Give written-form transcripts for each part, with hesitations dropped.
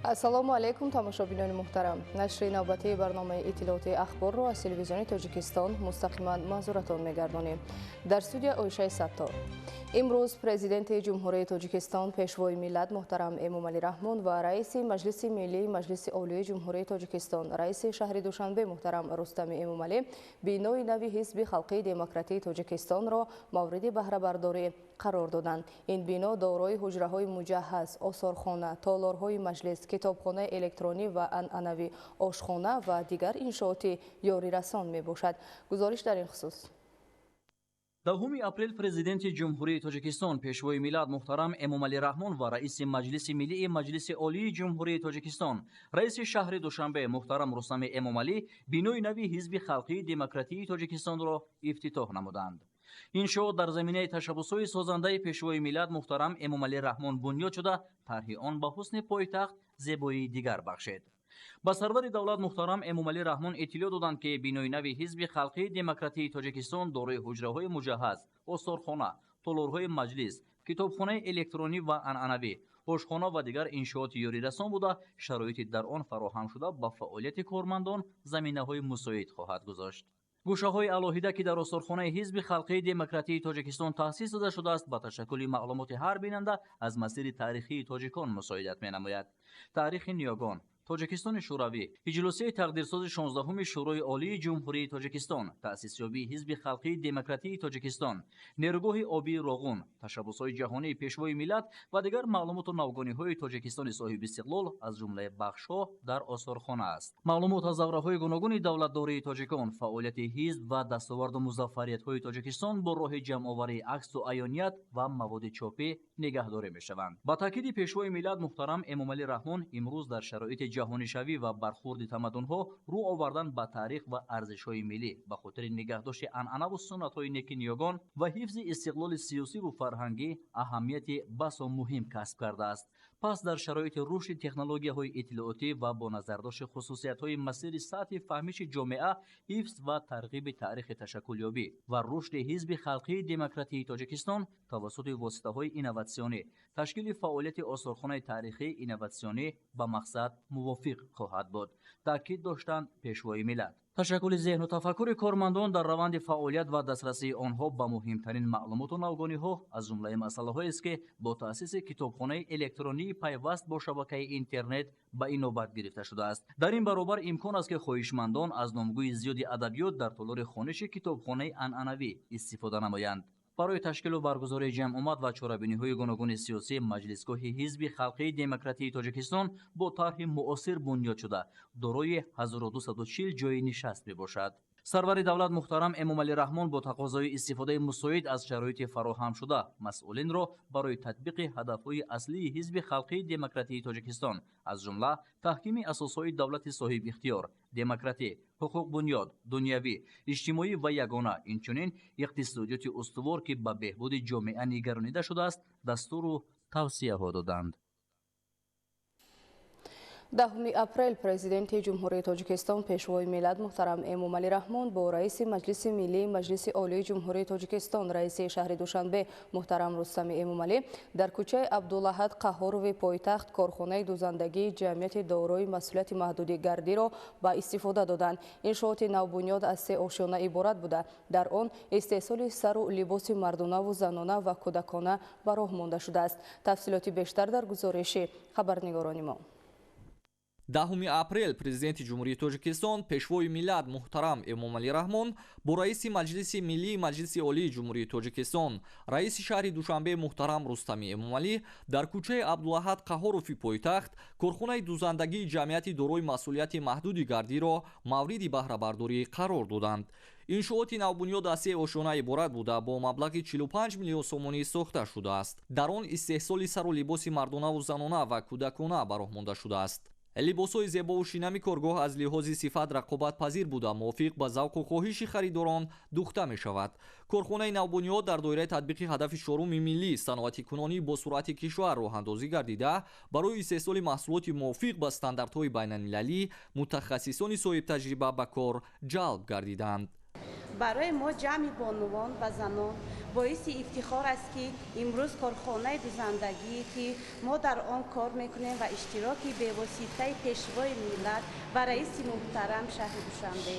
Ассалому алайкум, тамошобинони муҳтарам. Нашри навбатии барномаи иттилоотии Ахборро аз Телевизиони Тоҷикистон мустақиман манзуратон мегардонем. Дар студия Оишаи Саттор. Имрӯз Президенти Ҷумҳурии Тоҷикистон, Пешвои миллат муҳтарам Эмомалӣ Раҳмон ва Раиси Маҷлиси Миллии Маҷлиси Олии Ҷумҳурии Тоҷикистон, Раиси шаҳри Душанбе муҳтарам Рустами Эмомалӣ бинои нави Ҳизби Халқии Демократии Тоҷикистонро мавриди баҳрабардорӣ қарор доданд. Ин бино дорои ҳуҷраҳои муҷаҳҳаз, осорхона, толорҳои маҷлис, китобхонаи электронӣ ва анъанавӣ, ошхона ва дигар иншооти ёрирасон мебошад. Гузориш дар ин хусус. 10 апрел Президенти Ҷумҳурии Тоҷикистон, Пешвои миллат муҳтарам Эмомалӣ Раҳмон ва Раиси Маҷлиси Миллии Маҷлиси Олии Ҷумҳурии Тоҷикистон, Раиси шаҳри Душанбе муҳтарам Рустами Эмомалӣ бинои нави Ҳизби Халқии Демократии Тоҷикистонро ифтитоҳ намуданд. Иншоот дар заминаи ташаббусҳои созандаи Пешвои миллат муҳтарам Эмомалӣ Раҳмон бунёд шуда, тарҳи он ба ҳусни пойтахт зебоии дигар бахшид. Ба сарвари давлат муҳтарам Эмомалӣ Раҳмон иттилоъ доданд, ки бинои нави Ҳизби Халқии Демократии Тоҷикистон дорои ҳуҷраҳои муҷаҳҳаз, осорхона, толорҳои маҷлис, китобхонаи электронӣ ва анъанавӣ, ошхона ва дигар иншооти ёрирасон буда, шароити дар он фароҳам шуда ба фаъолияти кормандон заминаҳои мусоид хоҳад гузошт. Гӯшаҳои алоҳида, ки дар осорхонаи Ҳизби Халқии Демократии Тоҷикистон таъсис дода шудааст, ба ташаккули маълумоти ҳар бинанда аз масири таърихии тоҷикон мусоидат менамояд. Таърихи ниёгон, Тоҷикистони Шӯравӣ, иҷлосияи тақдирсози 16-уми Шӯрои Олии Ҷумҳурии Тоҷикистон, таъсисёбии Ҳизби Халқии Демократии Тоҷикистон, нерӯгоҳи обии Роғун, ташаббусҳои ҷаҳонии Пешвои миллат ва дигар маълумоту навгониҳои Тоҷикистони соҳибистиқлол аз ҷумлаи бахшҳо дар осорхона аст. Маълумот аз давраҳои гуногуни давлатдории тоҷикон, фаъолияти ҳизб ва дастоварду музаффариятҳои Тоҷикистон бо роҳи ҷамъоварии аксу аёният ва маводи чопӣ нигаҳдорӣ мешаванд. Ба таъкиди Пешвои миллат муҳтарам Эмомалӣ Раҳмон, имрӯз дар шароити ҷаҳонишавӣ ва бархурди тамаддунҳо рӯ овардан ба таърих ва арзишҳои миллӣ ба хотири нигаҳдошти анъанаву суннатҳои неки ниёгон ва ҳифзи истиқлоли сиёсиву фарҳангӣ аҳамияти басо муҳим касб кардааст. Пас дар шароити рушди технологияҳои иттилоотӣ ва бо назардошти хусусиятҳои масири сатҳи фаҳмиши ҷомеа, ҳифз ва тарғиби таърихи ташаккулёбӣ ва рушди Ҳизби Халқии Демократии Тоҷикистон тавассути воситаҳои инноватсионӣ, ташкили фаъолияти осорхонаи таърихии инноватсионӣ ба мақсад мувофиқ хоҳад буд, таъкид доштанд Пешвои миллат. Ташаккули зеҳну тафаккури кормандон дар раванди фаъолият ва дастрасии онҳо ба муҳимтарин маълумоту навгониҳо аз ҷумлаи масъалаҳоест, ки бо таъсиси китобхонаи электронии пайваст бо шабакаи интернет ба инобат гирифта шудааст. Дар ин баробар имкон аст, ки хоҳишмандон аз номгӯи зиёди адабиёт дар толори хониши китобхонаи анъанавӣ истифода намоянд. Барои ташкилу баргузории ҷамъомад ва чорабиниҳои гуногуни сиёсӣ маҷлисгоҳи Ҳизби Халқии Демократии Тоҷикистон бо тарҳи муосир бунёд шуда, дорои 1240 ҷойи нишаст мебошад. Сарвари давлат муҳтарам Эмомалӣ Раҳмон бо тақозои истифодаи мусоид аз шароити фароҳамшуда масъулинро барои татбиқи ҳадафҳои аслии Ҳизби Халқии Демократии Тоҷикистон, аз ҷумла таҳкими асосҳои давлати соҳибихтиёр, демократӣ, ҳуқуқбунёд, дунявӣ, иҷтимоӣ ва ягона, инчунин иқтисодиёти устувор, ки ба беҳбуди ҷомеа нигаронида шудааст, дастуру тавсияҳо доданд. 10 апрел Президенти Ҷумҳурии Тоҷикистон, Пешвои миллат муҳтарам Эмомалӣ Раҳмон бо Раиси Маҷлиси Миллии Маҷлиси Олии Ҷумҳурии Тоҷикистон, Раиси шаҳри Душанбе муҳтарам Рустами Эмомалӣ дар кӯчаи Абдулаҳад Қаҳҳорови пойтахт корхонаи дузандагии ҷамъияти дорои масъулияти маҳдуди Гардиро ба истифода доданд. Иншооти навбунёд аз се ошёна иборат буда, дар он истеҳсоли сару либоси мардонаву занона ва кӯдакона ба роҳ монда шудааст. Тафсилоти бештар дар гузориши хабарнигорони мо. 10 апрел Президенти Ҷумҳурии Тоҷикистон, Пешвои миллат муҳтарам Эмомалӣ Раҳмон бо Раиси Маҷлиси Миллии Маҷлиси Олии Ҷумҳурии Тоҷикистон, Раиси шаҳри Душанбе муҳтарам Рустами Эмомалӣ дар кӯчаи Абдулаҳад Қаҳҳорови пойтахт корхонаи дузандагии ҷамъияти дорои масъулияти маҳдуди Гардиро мавриди баҳрабардорӣ қарор доданд. Иншооти навбунёд аз се ошёна иборат буда, бо маблағи 45 миллион сомонӣ сохта шудааст. Дар он истеҳсоли сару либоси мардонаву занона ва кӯдакона ба роҳ монда шудааст. Либосҳои зебову шинами коргоҳ аз лиҳози сифат рақобатпазир буда, мувофиқ ба завқу хоҳиши харидорон духта мешавад. Корхонаи навбунёд дар доираи татбиқи ҳадафи чоруми миллӣ, саноатикунонӣ бо суръати кишвар роҳандозӣ гардида, барои истеҳсоли маҳсулоти мувофиқ ба стандартҳои байналмилалӣ мутахассисони соҳибтаҷриба ба кор ҷалб гардиданд. Барои мо ҷамъи бонувон ва занон боиси ифтихор аст, ки имрӯз корхонаи дузандагӣ, ки мо дар он кор мекунем ва иштироки бевоситаи Пешвои миллат ва раиси муҳтарам шаҳри Душанбе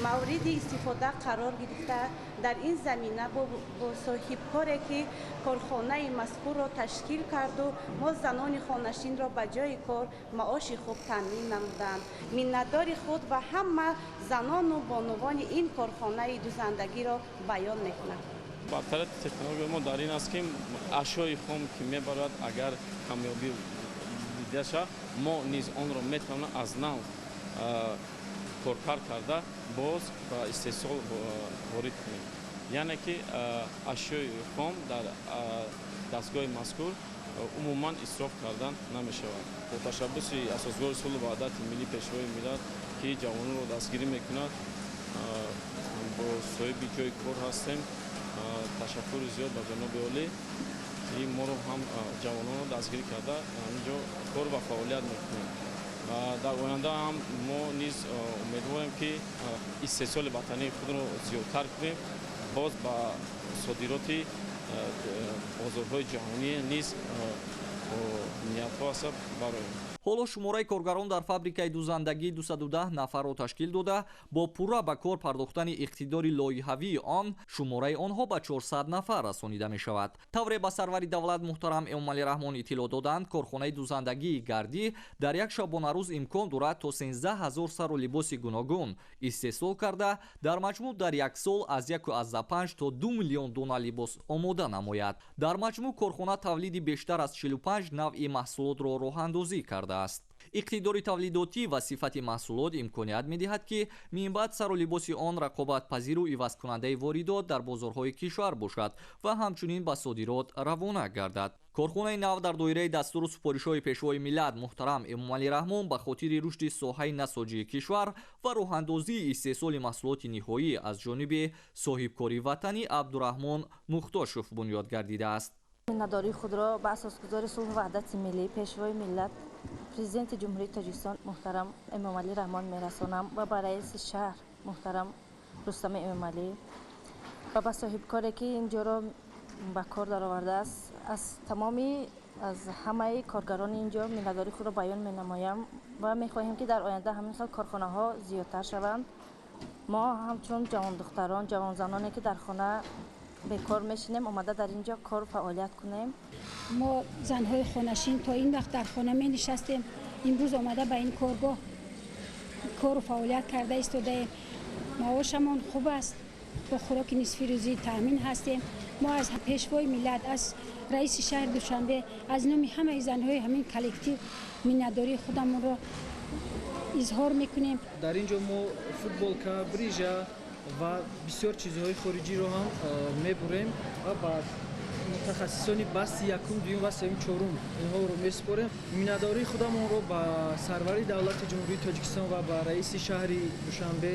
мавриди истифода қарор гирифта, дар ин замина бо соҳибкоре, ки корхонаи мазкурро ташкил карду мо занони хонашинро ба ҷои кор, маоши хуб таъмин намуданд, миннатдори худ ва ҳама занону бонувони ин корхонаи дузандагиро баён мекунам. Бартарияти технологияи мо дар ин аст, ки ашёи хом, ки мебарад, агар камёбӣ дида шавад, мо низ онро метавонем аз нав коркард карда, боз ба истеҳсол ворид кунем. Яъне ки ашёи хом дар дастгоҳи мазкур умуман исроф кардан намешавад. Бо ташаббуси Асосгузори сулҳу ваҳдати миллӣ, Пешвои миллат, ки ҷавононро дастгирӣ мекунад, бо соҳиби ҷои кор ҳастем. Ташаккури зиёд ба ҷаноби олӣ, ки моро ҳам ҷавононро дастгирӣ карда, ҳаминҷо кор ва фаъолият мекунем. Дар оянда ҳам мо низ умедворем, ки истеҳсоли ватании худро зиёдтар кунем, боз ба содироти бозорҳои ҷаҳонӣ низ ниятҳо аст бароем. Ҳоло шумораи коргарон дар фабрикаи дузандагӣ 210 нафарро ташкил дода, бо пурра ба кор пардохтани иқтидори лоиҳавии он шумораи онҳо ба 400 нафар расонида мешавад. Тавре ба сарвари давлат муҳтарам Эмомалӣ Раҳмон иттилоъ доданд, корхонаи дузандагии гардӣ дар як шабонарӯз имкон дорад то 13 ҳазор сару либоси гуногун истеҳсол карда, дар маҷмӯъ дар як сол аз 1,5 то 2 миллион дона либос омода намояд. Дар маҷмӯъ корхона тавлиди бештар аз 45 навъи маҳсулотро роҳандозӣ кардааст. Иқтидори тавлидотӣ ва сифати маҳсулот имконият медиҳад, ки минбаъд сару либоси он рақобатпазиру ивазкунандаи воридот дар бозорҳои кишвар бошад ва ҳамчунин ба содирот равона гардад. Корхонаи нав дар доираи дастуру супоришҳои Пешвои миллат муҳтарам Эмомалӣ Раҳмон ба хотири рушди соҳаи насоҷии кишвар ва роҳандозии истеҳсоли маҳсулоти ниҳоӣ аз ҷониби соҳибкори ватанӣ Абдураҳмон Мухтошев бунёд гардидааст. Миннатдории худро ба Асосгузори сулҳу ваҳдати миллӣ, Пешвои миллат, Президенти Ҷумҳурии Тоҷикистон муҳтарам Эмомалӣ Раҳмон мерасонам ва ба раиси шаҳр муҳтарам Рустами Эмомалӣ ва ба соҳибкоре, ки ин ҷоро ба кор даровардааст. Аз тамоми, аз ҳамаи коргарони ин ҷо миннатдории худро баён менамоям ва мехоҳем, ки дар оянда ҳамин хел корхонаҳо зиёдтар шаванд. Мо ҳамчун ҷавондухтарон, ҷавонзаноне, ки дар хона бекор мешинем, омада дар ин ҷо кор фаъолият кунем. Мо занҳои хонашин то ин вақт дар хона менишастем, имрӯз омада ба ин коргоҳ кору фаъолият карда истодаем. Маошамон хуб аст, бо хӯроки нисфирӯзӣ таъмин ҳастем. Мо аз Пешвои миллат, аз раиси шаҳри Душанбе, аз номи ҳамаи занҳои ҳамин коллектив миннатдории худамонро изҳор мекунем. Дар ин ҷо мо футболка, брижа ва бисёр чизҳои хориҷиро ҳам мебурем ва ба мутахассисони басти якум, дуюм ва сеюм, чорум инҳоро месупорем. Миннатдории худамонро ба сарвари давлати Ҷумҳурии Тоҷикистон ва ба раиси шаҳри Душанбе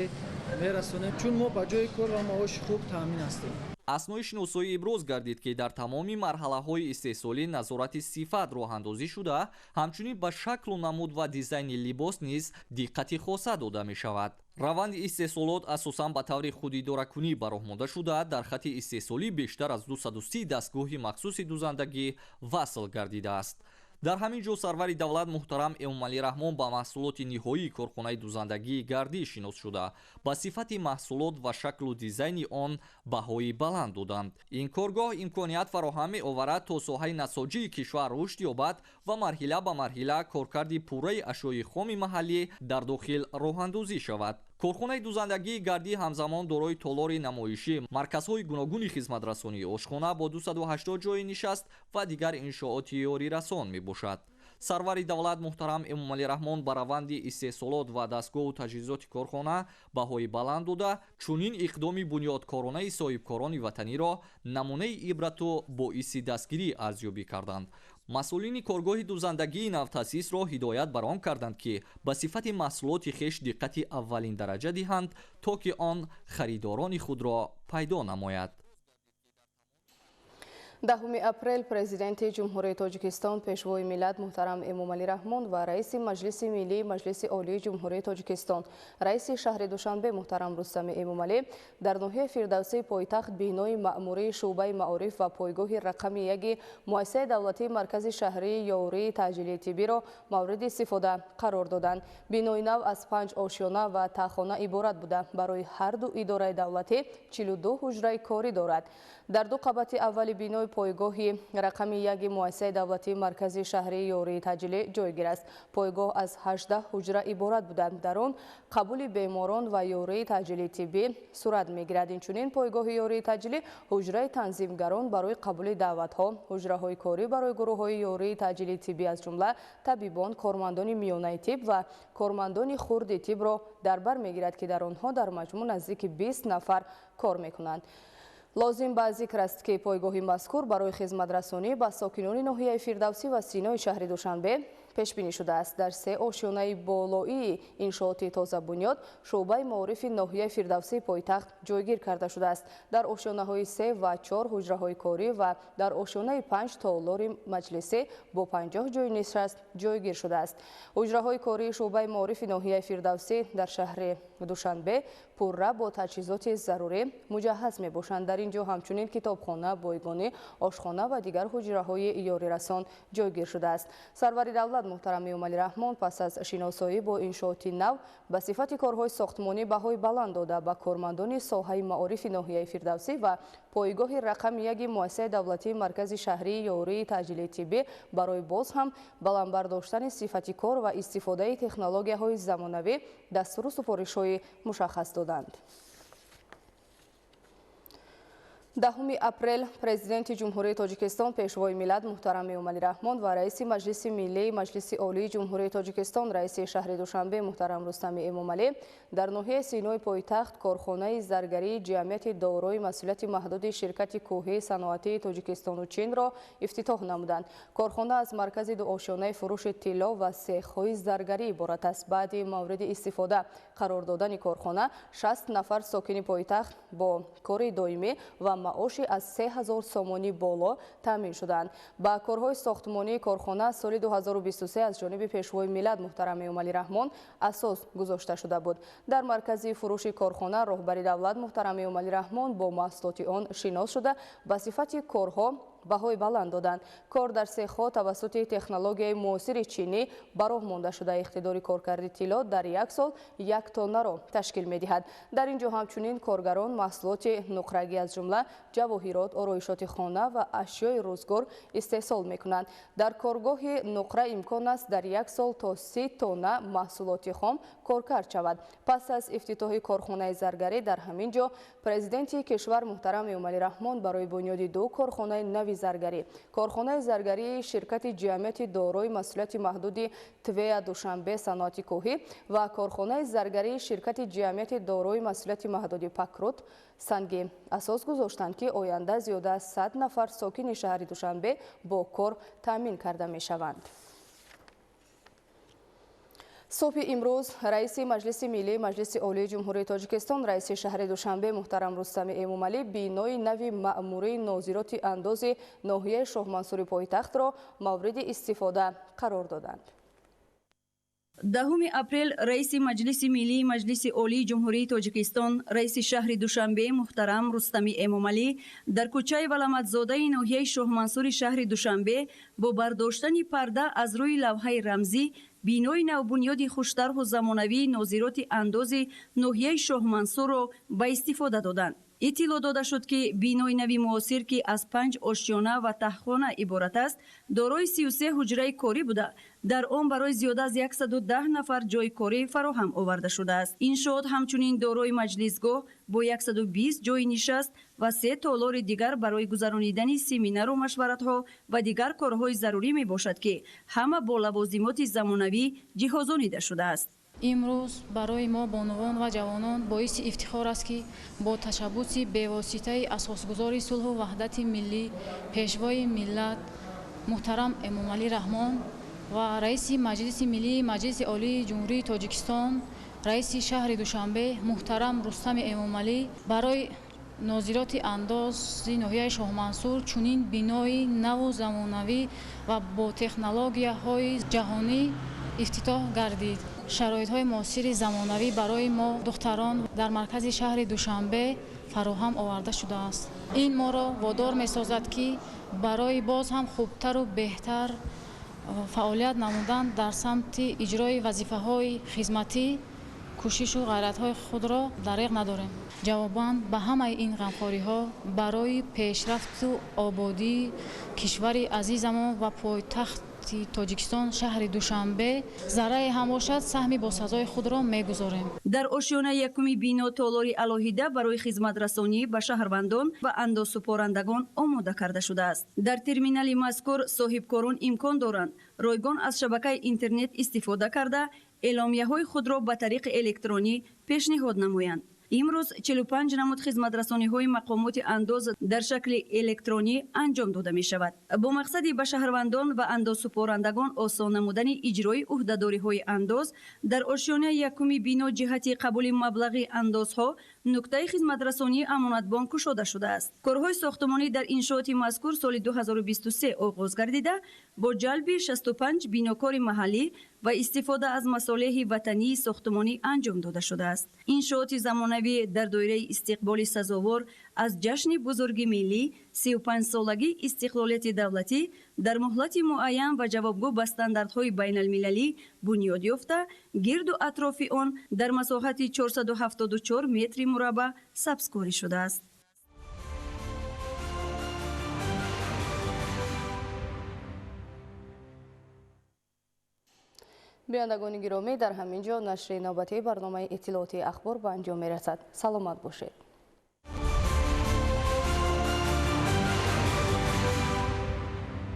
мерасонем, чун мо ба ҷои кор ва маоши хуб таъмин ҳастем. Аснои шиносоӣ иброз гардид, ки дар тамоми марҳалаҳои истеҳсолӣ назорати сифат роҳандозӣ шуда, ҳамчунин ба шаклу намуд ва дизайни либос низ диққати хоса дода мешавад. Раванди истеҳсолот асосан ба таври худидоракунӣ ба роҳ монда шуда, дар хати истеҳсолӣ бештар аз 230 дастгоҳи махсуси дузандагӣ васл гардидааст. Дар ҳамин ҷо сарвари давлат муҳтарам Эмомалӣ Раҳмон ба маҳсулоти ниҳоии корхонаи дузандагии гардӣ шинос шуда, ба сифати маҳсулот ва шаклу дизайни он баҳои баланд доданд. Ин коргоҳ имконият фароҳам меоварад, то соҳаи насоҷии кишвар рушд ёбад ва марҳила ба марҳила коркарди пурраи ашёи хоми маҳаллӣ дар дохил роҳандозӣ шавад. Корхонаи дузандагии гардӣ ҳамзамон дорои толори намоишӣ, марказҳои гуногуни хизматрасонӣ, ошхона бо 280 ҷойи нишаст ва дигар иншооти ёрирасон мебошад. Сарвари давлат муҳтарам Эмомалӣ Раҳмон ба раванди истеҳсолот ва дастгоҳу таҷҳизоти корхона баҳои баланд дода, чунин иқдоми бунёдкоронаи соҳибкорони ватаниро намунаи ибрату боиси дастгирӣ арзёбӣ карданд. Масъулини коргоҳи дузандагии навтаъсисро ҳидоят бар он карданд, ки ба сифати маҳсулоти хеш диққати аввалиндараҷа диҳанд, то ки он харидорони худро пайдо намояд. 10 апрел Президенти Ҷумҳурии Тоҷикистон, Пешвои миллат муҳтарам Эмомалӣ Раҳмон ва Раиси Маҷлиси Миллии Маҷлиси Олии Ҷумҳурии Тоҷикистон, Раиси шаҳри Душанбе муҳтарам Рустами Эмомалӣ дар ноҳияи Фирдавсии пойтахт бинои маъмурии шӯъбаи маориф ва пойгоҳи рақами яки муассисаи давлатии маркази шаҳрии ёрии таъҷилии тиббиро мавриди истифода қарор доданд. Бинои нав аз 5 ошёна ва таҳхона иборат буда, барои ҳар ду идораи давлатӣ 42 ҳуҷраи корӣ дорад. Дар ду қабати аввали бинои пойгоҳи рақами яки муассисаи давлатии маркази шаҳрии ёрии таъҷилӣ ҷойгир аст. Пойгоҳ аз 18 ҳуҷра иборат буда, дар он қабули беморон ва ёрии таъҷилии тиббӣ сурат мегирад. Инчунин пойгоҳи ёрии таъҷилӣ ҳуҷраи танзимгарон барои қабули даъватҳо, ҳуҷраҳои корӣ барои гурӯҳҳои ёрии таъҷилии тиббӣ аз ҷумла табибон, кормандони миёнаи тиб ва кормандони хурди тибро дар бар мегирад, ки дар онҳо дар маҷмӯъ наздики 20 нафар кор мекунанд. Лозим ба зикр аст, ки пойгоҳи мазкур барои хизматрасонӣ ба сокинони ноҳияи Фирдавсӣ ва Синои шаҳри Душанбе пешбинӣ шудааст. Дар се ошёнаи болоии иншооти тозабунёд шӯъбаи маорифи ноҳияи Фирдавсии пойтахт ҷойгир карда шудааст. Дар ошёнаҳои 3 ва 4 ҳуҷраҳои корӣ ва дар ошёнаи 5 толори маҷлисӣ бо 50 ҷойи нишаст ҷойгир шудааст. Ҳуҷраҳои кории шӯъбаи маорифи ноҳияи Фирдавсӣ дар шаҳри Душанбе пурра бо таҷҳизоти зарурӣ муҷаҳҳаз мебошанд. Дар ин ҷо ҳамчунин китобхона, бойгонӣ, ошхона ва дигар ҳуҷраҳои ёрирасон ҷойгир шудааст. Сарвари давлат муҳтарам Эмомалӣ Раҳмон пас аз шиносоӣ бо иншооти нав ба сифати корҳои сохтмонӣ баҳои баланд дода, ба кормандони соҳаи маорифи ноҳияи Фирдавсӣ ва пойгоҳи рақами яки муассисаи давлатии маркази шаҳрии ёрии таъҷилии тиббӣ барои боз ҳам баланд бардоштани сифати кор ва истифодаи технологияҳои замонавӣ дастуру супоришҳои мушаххас доданд. 10 апрел Президенти Ҷумҳурии Тоҷикистон, Пешвои миллат муҳтарам Эмомалӣ Раҳмон ва Раиси Маҷлиси Миллии Маҷлиси Олии Ҷумҳурии Тоҷикистон, Раиси шаҳри Душанбе муҳтарам Рустами Эмомалӣ дар ноҳияи Синои пойтахт корхонаи заргарии ҷамъияти дорои масъулияти маҳдуди ширкати кӯҳии саноатии Тоҷикистону Чинро ифтитоҳ намуданд. Корхона аз маркази дуошёнаи фурӯши тилло ва сехҳои заргарӣ иборат аст. Баъди мавриди истифода қарор додани корхона 60 нафар сокини пойтахт бо кори доимӣ ва маоши аз 3000 сомонӣ боло таъмин шуданд. Ба корҳои сохтмонии корхона соли 2023 аз ҷониби Пешвои миллат муҳтарам Эмомалӣ Раҳмон асос гузошта шуда буд. Дар маркази фурӯши корхона роҳбари давлат муҳтарам Эмомалӣ Раҳмон бо маҳсулоти он шинос шуда, ба сифати корҳо баҳои баланд доданд. Кор дар сехҳо тавассути технологияи муосири чинӣ ба роҳ монда шуда, иқтидори коркарди тилло дар як сол 1 тоннаро ташкил медиҳад. Дар ин ҷо ҳамчунин коргарон маҳсулоти нуқрагӣ аз ҷумла ҷавоҳирот, ороишоти хона ва ашёи рӯзгор истеҳсол мекунанд. Дар коргоҳи нуқра имкон аст дар як сол то 30 тонна маҳсулоти хом коркард шавад. Пас аз ифтитоҳи корхонаи заргарӣ дар ҳамин ҷо Президенти кишвар муҳтарам Эмомалӣ Раҳмон барои бунёди ду корхонаи нави заргарӣ, корхонаи заргарии ширкати ҷамъияти дорои масъулияти маҳдуди Твея Душанбе саноати кӯҳӣ ва корхонаи заргарии ширкати ҷамъияти дорои масъулияти маҳдуди Пакрут санги асос гузоштанд, ки оянда зиёда аз 100 нафар сокини шаҳри Душанбе бо кор таъмин карда мешаванд. Субҳи имрӯз Раиси Маҷлиси Миллии Маҷлиси Олии Ҷумҳурии Тоҷикистон, Раиси шаҳри Душанбе муҳтарам Рустами Эмомалӣ бинои нави маъмурии нозироти андози ноҳияи Шоҳмансури пойтахтро мавриди истифода қарор доданд. 10 апрел Раиси Маҷлиси Миллии Маҷлиси Олии Ҷумҳурии Тоҷикистон, Раиси шаҳри Душанбе муҳтарам Рустами Эмомалӣ дар кӯчаи Валаматзодаи ноҳияи Шоҳмансури шаҳри Душанбе бо бардоштани парда аз рӯи лавҳаи рамзӣ бинои навбунёди хуштарҳу замонавии нозироти андози ноҳияи Шоҳмансурро ба истифода доданд. Иттилоъ дода шуд, ки бинои нави муосир, ки аз 5 ошёна ва таҳхона иборат аст, дорои 33 ҳуҷраи корӣ буда, дар он барои зиёда аз 110 нафар ҷойи корӣ фароҳам оварда шудааст. Иншоот ҳамчунин дорои маҷлисгоҳ бо 120 ҷойи нишаст ва 3 толори дигар барои гузаронидани семинару машваратҳо ва дигар корҳои зарурӣ мебошад, ки ҳама бо лавозимоти замонавӣ ҷиҳозонида шудааст. Имрӯз барои мо бонувон ва ҷавонон боиси ифтихор аст, ки бо ташаббуси бевоситаи асосгузори сулҳу ваҳдати миллӣ, Пешвои миллат муҳтарам Эмомалӣ Раҳмон ва Раиси Маҷлиси Миллии Маҷлиси Олии Ҷумҳурии Тоҷикистон, Раиси шаҳри Душанбе муҳтарам Рустами Эмомалӣ барои Нозироти андози ноҳияи Шоҳмансур чунин бинои наву замонавӣ ва бо технологияҳои ҷаҳонӣ ифтитоҳ гардид. Шароитҳои муосири замонавӣ барои мо духтарон дар маркази шаҳри Душанбе фароҳам оварда шудааст. Ин моро водор месозад, ки барои боз ҳам хубтару беҳтар фаъолият намудан дар самти иҷрои вазифаҳои хизматӣ кӯшишу ғайратҳои худро дареғ надорем. Ҷавобан ба ҳамаи ин ғамхориҳо барои пешрафту ободии кишвари азизамон ва пойтахти Тоҷикистон шаҳри Душанбе заррае ҳам бошад саҳми босазои худро мегузорем. Дар ошёнаи якуми бино толори алоҳида барои хизматрасонӣ ба шаҳрвандон ва андозсупорандагон омода карда шудааст. Дар терминали мазкур соҳибкорон имкон доранд ройгон аз шабакаи интернет истифода карда эъломияҳои худро ба тариқи электронӣ пешниҳод намоянд. Имрӯз 45 намуд хизматрасониҳои мақомоти андоз дар шакли электронӣ анҷом дода мешавад. Бо мақсади ба шаҳрвандон ва андозсупорандагон осон намудани иҷрои ӯҳдадориҳои андоз дар ошёнаи якуми бино ҷиҳати қабули маблағи андозҳо нуктаи хизматрасонии Амонатбонк кушода шудааст. Корҳои сохтмонӣ дар иншооти мазкур соли 2023 оғоз гардида бо ҷалби 65 бинокори маҳаллӣ ва истифода аз масолеҳи ватании сохтмонӣ анҷом дода шудааст. Иншооти замонавӣ дар доираи истиқболи сазовор аз ҷашни бузурги миллӣ 35-солагии истиқлолияти давлатӣ дар муҳлати муайян ва ҷавобгӯ ба стандартҳои байналмилалӣ бунёд ёфта, гирду атрофи он дар масоҳати 474 метри мураббаъ сабзкорӣ шудааст. Бинандагони гиромӣ, дар ҳамин ҷо нашри навбатии барномаи иттилоотии ахбор ба анҷом мерасад. Саломат бошед.